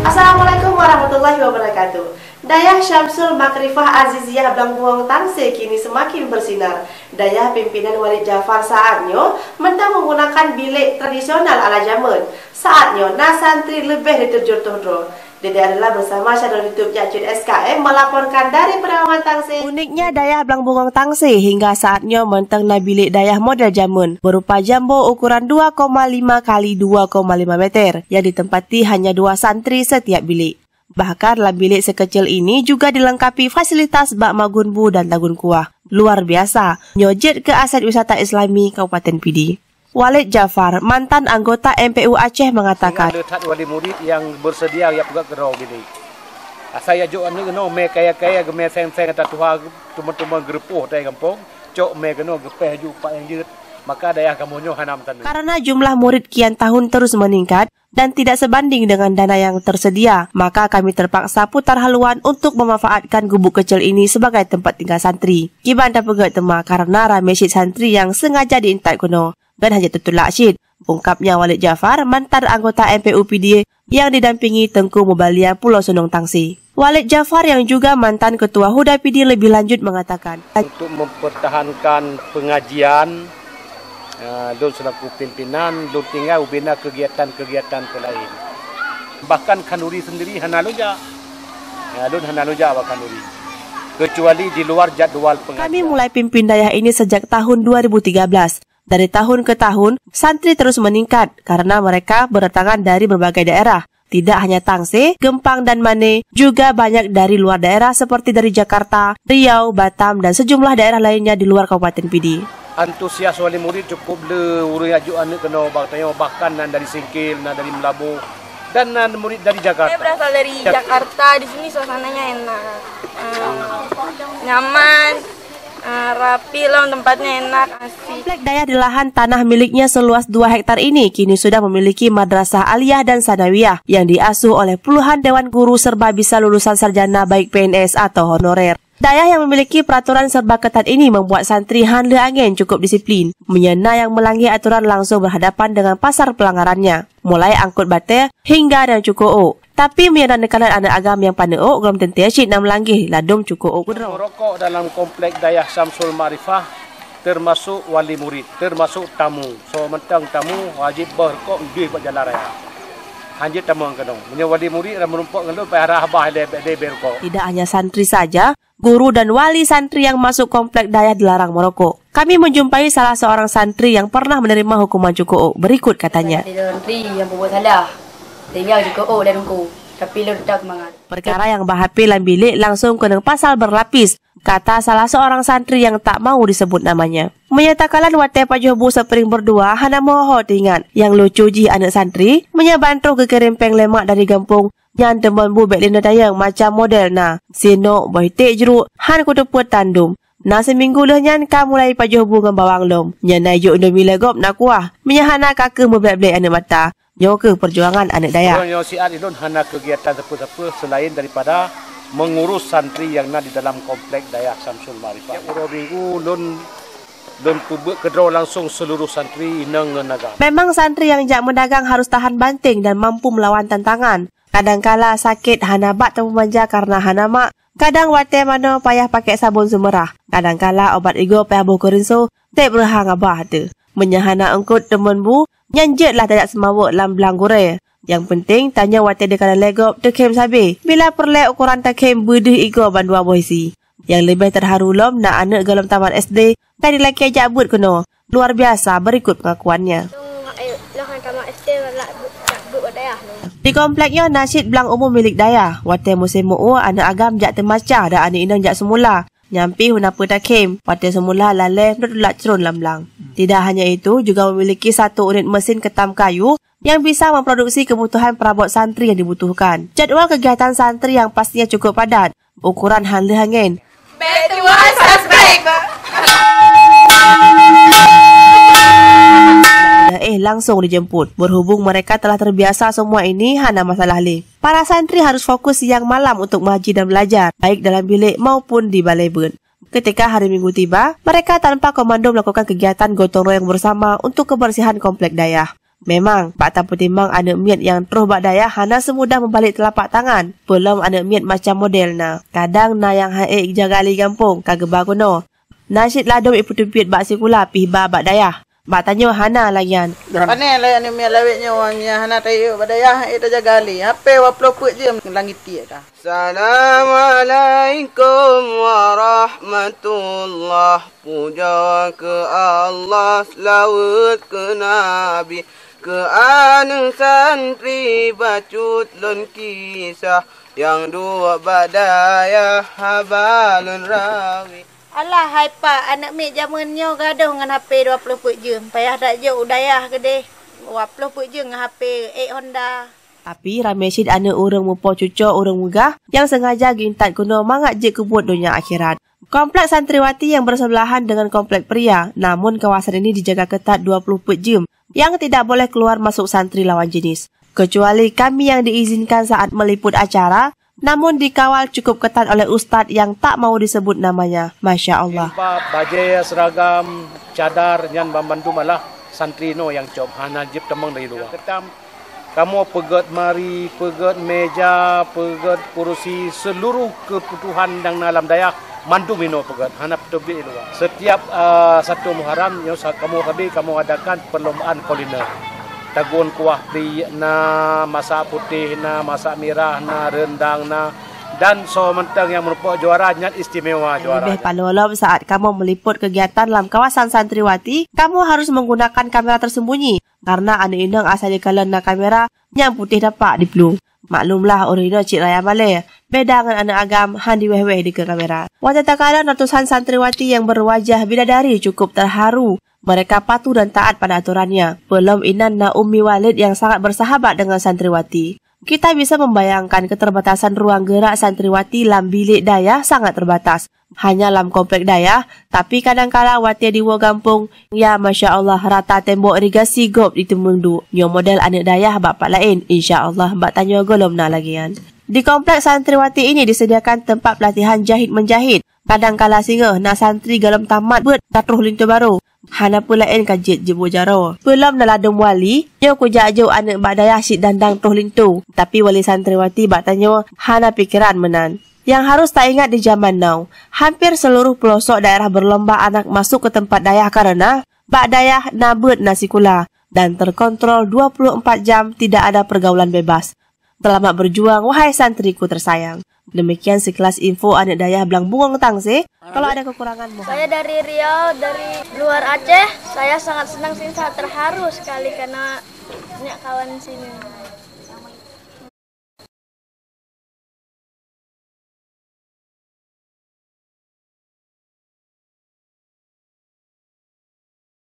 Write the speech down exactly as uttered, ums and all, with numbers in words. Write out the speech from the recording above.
Assalamualaikum warahmatullahi wabarakatuh. Dayah Syamsul Makrifah Aziziyah Blang Buong Tangse kini semakin bersinar. Dayah pimpinan Walid Jafar saat nyoe mantong menggunakan bilik tradisional ala jameun. Saat nyoe na santri leubeh di tujoh reutôh droe. Dede adalah bersama channel YouTube Nyak Cut S K M melaporkan dari Perumahan Tangse. Uniknya, Dayah Blang Buong Tangse hingga saat nyoe mantong na bilik dayah model jameun berupa jambo ukuran dua koma lima kali dua koma lima meter yang ditempati hanya dua santri setiap bilik. Bahkan lam bilik sekecil ini juga dilengkapi fasilitas bak magun bu dan tagun kuah. Luar biasa, nyoe jeuet keu aset wisata Islami Kabupaten Pidie. Walid Jafar, mantan anggota M P U Aceh, mengatakan, Sehingga le that wali murid nyang bersedia jak peugöt keudroe bilik. Asai jak jok aneuk keunoe mé kaya-kaya geumé seng-seng ata tuha teuma-teuma geureupoh tai gampông, cok mé keunoe geupéh ju upak nyang jeuet, maka dayah kamoe nyoe hana meutanyoe. Karena jumlah murid kian tahun terus meningkat dan tidak sebanding dengan dana yang tersedia, maka kami terpaksa putar haluan untuk memanfaatkan gubuk kecil ini sebagai tempat tinggal santri. Kiban tapeugöt teuma karena ramé cit santri nyang sengaja diintat keunoe. Dan hana teutulak cit, ungkapnya Walid Jafar, mantan anggota M P U Pidie yang didampingi Teungku Mubalia Pulo Sunong Tangse. Walid Jafar yang juga mantan ketua Huda Pidie lebih lanjut mengatakan, Untuk mempertahankan pengajian, eh, lôn selaku pimpinan, lôn tinggai ubena kegiatan-kegiatan ke lain. Bahkan khanduri sendiri hana lôn jak. Ya, lôn hana lôn jak bak khanduri. Kecuali di luar jadual pengajian. Kami mulai pimpin dayah ini sejak tahun dua ribu tiga belas. Dari tahun ke tahun, santri terus meningkat karena mereka berdatangan dari berbagai daerah. Tidak hanya Tangse, Geumpang dan Mane, juga banyak dari luar daerah seperti dari Jakarta, Riau, Batam, dan sejumlah daerah lainnya di luar Kabupaten Pidie. Antusias wali murid cukup le ureuëng jak jok aneuk keunoe bak tanyoe, bahkan nan dari Singkil, nan dari Meulaboh, dan nan murid dari Jakarta. Saya berasal dari Jakarta, di sini suasananya enak, eh, nyaman, eh, rapi lom, tempatnya enak, asik. Komplek dayah di lahan tanah miliknya seluas dua hektar ini kini sudah memiliki madrasah aliyah dan sanawiyah yang diasuh oleh puluhan dewan guru serba bisa lulusan sarjana baik P N S atau honorer. Dayah yang memiliki peraturan serba ketat ini membuat santri han lheueh angén cukup disiplin. Meunyoe na nyang meulanggi aturan langsung berhadapan dengan pasal pelanggarannya, mulai angkut batée hingga dan cuko ôk. Tapi meunyoe na neukalon aneuk agam nyang paneuk ôk, gohlom teuntée cit na meulanggi ladôm cuko ôk keudroe. Merokok dalam komplek Dayah Syamsul Makrifah termasuk wali murid, termasuk tamu. Soe mantong tamu wajéb boh rukok deuh bak jalan raya. Hanjeuet tamong keudong. Meunyoe wali murid ram meurumpok ngon lôn, payah rhah bah lé bèk deh bèk rukok. Tidak hanya santri saja, guru dan wali santri yang masuk komplek dayah dilarang merokok. Kami menjumpai salah seorang santri yang pernah menerima hukuman cuko ôk. Berikut katanya. Ada santri yang berbuat salah, sehingga cuko ôk dan hukum. Tapi lôn tetap semangat. Perkara nyang bahapé lam bilik langsung keunong pasal berlapis, kata salah seorang santri yang tak mau disebut namanya. Meunyoe takalon watée pajoh bu seupring berdua, hana meuho-ho teuingat. Nyang lucu jih aneuk santri, meunyoe ban troh geukirém péng lé mak dari gampông, nyan teumon bu bèk linoe tayang macam model na, sinok, boh iték jruk, han kuteupeuet tan dum. Na siminggu lheueh nyan ka mulai pajoh bu ngon bawang lom. Nyan na jok indomie lé gob na kuah. Meunyoe hana ka keuh meublek-blek aneuk mata. Nyoe keuh peujuangan aneuk dayah. Uroe nyoe siat ilôn hana kegiatan sapeue-sapeue selain daripada mengurus santri nyang na di dalam komplek Dayah Syamsul Makrifah. Tiep uroe minggu lôn, lôn peubeuet keudroe langsung seluruh santri inong ngon agam. Memang santri nyang jak meudagang harus tahan banting dan mampu melawan tantangan. Kadangkala sakét hana bak tapeumanja kareuna hana mak. Kadang watée manoe payah pakai sabon seumeurah. Kadangkala ubat igoe payah boh keurinso, deb reuha ngabah teuh. Meunyoe hana eungkot teumon bu, nyan jeuet lah tajak seumawök lam blang gurée. Nyang peunteng, tanyoe watée dikalon lé gob teukhém sabe. Bila peureulée ukoran takhém beudeuh igoe bandua boh isi. Nyang leubeh teuharu lom na aneuk gohlom tamat S D ka dilakée jak beuet keunoe. Luar biasa, berikut pengakuannya. Di komplek nyoe na cit blang umum milik dayah. Watée musém meu-ue, aneuk agam jak teumaca dan aneuk inong jak seumula. Nyan pih hana peue takhém, watée seumula lalée meutulak crôn lam blang. Tidak hanya itu, juga memiliki satu unit mesin keutam kayu yang bisa memproduksi kebutuhan perabot santri yang dibutuhkan. Jadwal kegiatan santri yang pastinya cukup padat, ukoran han lheueh angén. Back to one suspect. Eh, langsung dijemput. Berhubung mereka telah terbiasa semua ini, hana masalah lé. Para santri harus fokus siang malam untuk mengaji dan belajar, baik dalam bilik maupun di balai beuet. Ketika hari Minggu tiba, mereka tanpa komando melakukan kegiatan gotong royong bersama untuk kebersihan komplek dayah. Memang, bak tapeutimang aneuk miet nyang troh bak dayah hana seumudah meubalek teulapak tangan. Peulom aneuk miet macam model na. Kadang na nyang han ék jaga li gampông ka geuba keunoe. Na cit ladôm ipeuteubiet bak sikula pih ba bak dayah. Bak tanyoe hana lagèe nyan. Pane lé aneuk miet lawét nyoe nyang hana tayue bak dayah ék tajaga lé. Hapé dua ploh peuet jeuem langit tiek ka. Assalamualaikum warahmatullah. Puja keu Allah, seulaweuet keu Nabi, keu aneuk santri bacut lôn kisah, nyang duek bak dayah haba lôn rawi. Alah, hai pak, aneuk miet jameun nyoe gadôh ngon H P dua ploh peuet jeuem, payah tajok u dayah keudeh. Dua ploh peuet jeuem ngon H P ék Honda. Tapi ramé cit aneuk ureueng mupo cucoe ureueng meugah nyang sengaja geuintat keunoe mangat jeuet keu buet donya akhirat. Kompleks Santriwati yang bersebelahan dengan Kompleks Pria, namun kawasan ini dijaga ketat dua ploh peuet jeuem yang tidak boleh keluar masuk santri lawan jenis, kecuali kami yang diizinkan saat meliput acara, namun dikawal cukup ketat oleh ustaz yang tak mau disebut namanya. Masya Allah. Jilbab, bajèe, seragam, cadar, nyan banmandum adalah santri nyoe nyang cok, hana jeuet tamong dari luwa. Kamoe peugèt mari, peugèt meja, peugèt kursi, seluruh keubutuhan nyang na lam dayah mandum inoe peugèt, hana peuteubiet luwa. Setiap, ah, satu Muharram nyoe sa-, kamoe sabe kamoe adakan perlombaan kuliner. Tagun kuah pliek na, masak putéh na, masak mirah na, rendang na, dan soe mantong nyang meureumpok juara nyan istimewa juara. Leubeh paloe lom saat kamoe meliput kegiatan lam kawasan santriwati, kamoe harus menggunakan kamera tersembunyi. Karena aneuk inong asai jikalon na kamera nyang putéh dapak diplueng. Maklumlah, ureueng inong cit raya malèe, beda ngon aneuk agam han diwéh-wéh dikeue kamera. Watèe takalon ratusan santriwati nyang berwajah bidadari cukup terharu. Mereka patuh dan taat pada aturannya. Peulom inan na Ummi Walid nyang sangat bersahabat dengan santriwati. Kita bisa membayangkan keterbatasan ruang gerak santriwati lam bilék dayah sangat terbatas. Hanya lam komplek dayah, tapi kadangkala watèe diwoe gampông, ya masya Allah, rata tembok irigasi gob diteumeung duek. Nyoe model aneuk dayah bak pat laén, insya Allah bak tanyoe gohlom na lagèe nyan. Di komplek santriwati ini disediakan tempat pelatihan jahit menjahit. Kadangkala singoh na santri gohlom tamat beuet ka troh linto barô. Hana peue laén ka jeuet jiboh jaroe. Peulom na ladôm wali, nyoe kujak jok aneuk bak dayah cit dandang troh linto. Tapi wali santriwati bak tanyoe hana pikeran meunan. Nyang harus taingat di jaman now, hampir seluruh peulosok daerah berlomba anak masuk ke tempat dayah karena bak dayah na beuet na sikula dan terkontrol dua puluh empat jam tidak ada pergaulan bebas. Selamat berjuang, wahai santriku tersayang. Demikian sekilas info aneuk dayah Blang Bungong Tangse. Kalau ada kekurangan, mohon. Saya dari Riau, dari luar Aceh. Saya sangat senang sih, sangat terharu sekali karena banyak kawan sini.